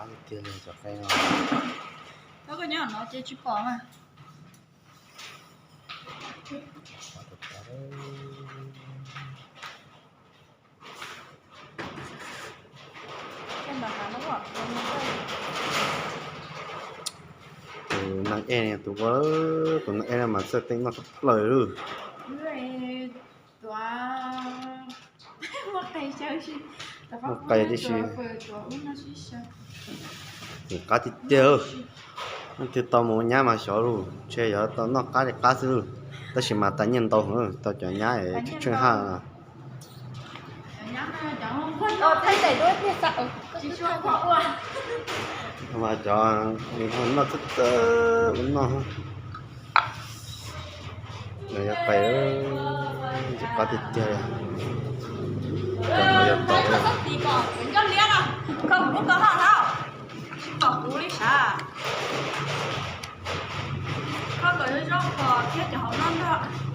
Qab tiag tiag li cov qe no. Koj nyob no ces tsis pom mas. Tus neeg ej, tus ua, tus neeg ej no mas txawj teeb noj tshaj plaws li. Muaj qe tib si. Tus qab tiag tiag. Leej twg tau mus ua nyab mas xyov lauj, ntshe yuav tau noj qab li qab xwb lauj. Tab sis mas tas nyiaj ntau heev, tau cov nyab es tsheej tsheej haj. Mas cov nws ho noj txawj txawj ua noj. Nws yog qe, tus qab tiag tiag. Cov no yog tau. Tsis pom kuv li sav. Koj kom zoo kho thiab cov hauv no ntag.